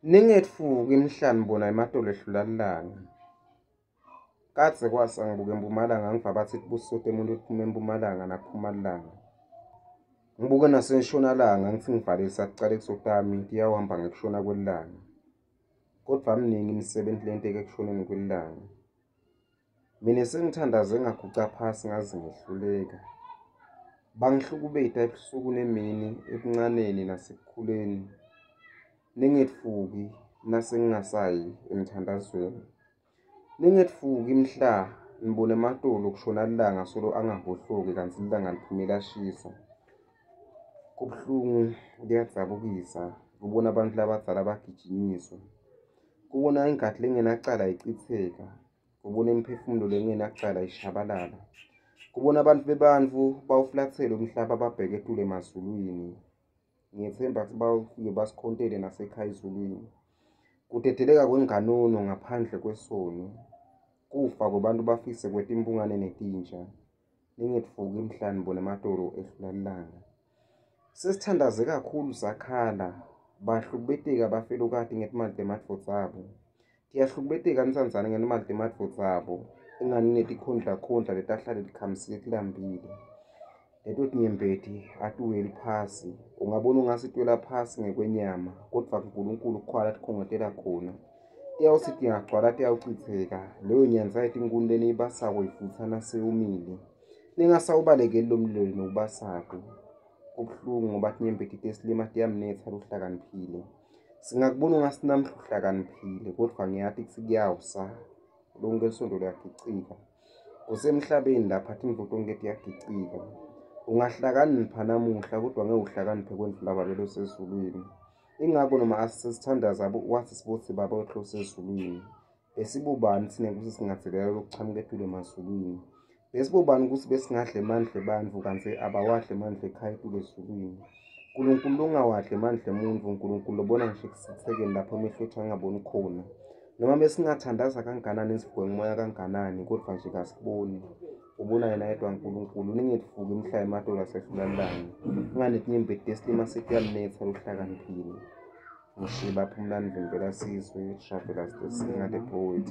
Ningetfuki mhla nibona ematolo ehlula lilanga. Kadze kwasa ngibuka empumalanga ngiva batsi tibusiso temuntu tiphuma empumalanga nakuphuma lilanga. Ngibuke nasenshonalanga ngitsi ngivalelisa ticalekiso tami tiyawuhamba ngekushona kwelilanga. Kodvwa miningi imisebenti lenteka ekushoneni kwelilanga. Mina sengithandaze ngaguca phasi ngaze ngehluleka. Bangihlukubeta ebusuku nemini, ebuncaneni nasekukhuleni. Ningetfuki nasengingasayi emthandazweni. Ningetfuki mhla nibona ematolo kushona lilanga solo angahhohloki kantsi lilanga liphume lashisa. Kubuhlungu kuyadzabukisa kubona abantu labadzala bagijinyiswa. Kubona ingati lengenacala icitseka. Kubona imiphefumulo lengenacala ishabalala. Kubona abantu bebantfu bawufulathele umhlaba babheke etulu emazulwini. Ngiyetsemba kutsi bawufike basikhontele nasekhaya ezulwini. Kudedeleka kwenganono ngaphandle kwesono. Kufa kwebantu bafise kwetimphungane netinja. Ningetfuki mhla nibona ematolo ehlula lilanga. Sesithandaze kakhulu sakhala. Bahlukubeteka bafelokati ngetimali temadvodza abo. Tiyahlukubeteka ntsandzane ngetimali temadvodza abo. Ingani netikhondlakhondla letahlale tikhamisile tilambile. Leto tinyembeti atiweli phasi. Ungabona ungase tiwela phasi ngekwenyama, kodvwa kuNkulunkulu kukhona latikhongotela khona. Tiyawutsi tingagcwala tiyawucitseka. Leyo nyandza yetinkhuni leniyibasako ifutsa naseyomile. Ningasawubalekeli lo mlilo leniwubasako. Kubuhlungu ngoba tinyembeti tesilima tiyamnetsa lohlakaniphile. Singakubona ungasi namuhla uhlakaniphile, kodvwa ngiyati kutsi kuyawusa. Lonke lisondo liyagicika. Kusemhlabeni lapha tintfo tonkhe tiyagicika. Ungahlakanipha namuhla kodwa ngeke uhlakaniphe kwendlula Babe losezulwini. Ingako noma asisithandaza wathi sibothi Baba wethu losezulwini. Besibobani thina ukuthi singadzelela lokuchamuka etulu emazulwini? Besibobani ukuthi besingadla emandla ebantfu kantsi abawadli emandla ekhaya etulu ezulwini? Nkulunkulu longawadli emandla emuntfu, Nkulunkulu lobona ngisho ekusitsekeni lapho emehlo ethu angaboni khona. Noma besingathandaza kanganani sivuke ngumoya kanganani kodvwa nje kasiboni. Ubona yena yedwa Nkulunkulu ningetfuki mhla ematolo asehlula lilanga. Ingani tinyembeti tesilima setiyamnetsa lohlakaniphile. Ngishiba Phumlani Vimbela Sizwe, Travelers the Singer the Poet.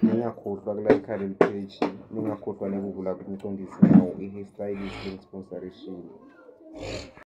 Ningakhohlwa kulayikha leli page, ningakhohlwa nekuvula kumqondisi nawo i-hairstylist lengisponsorishile.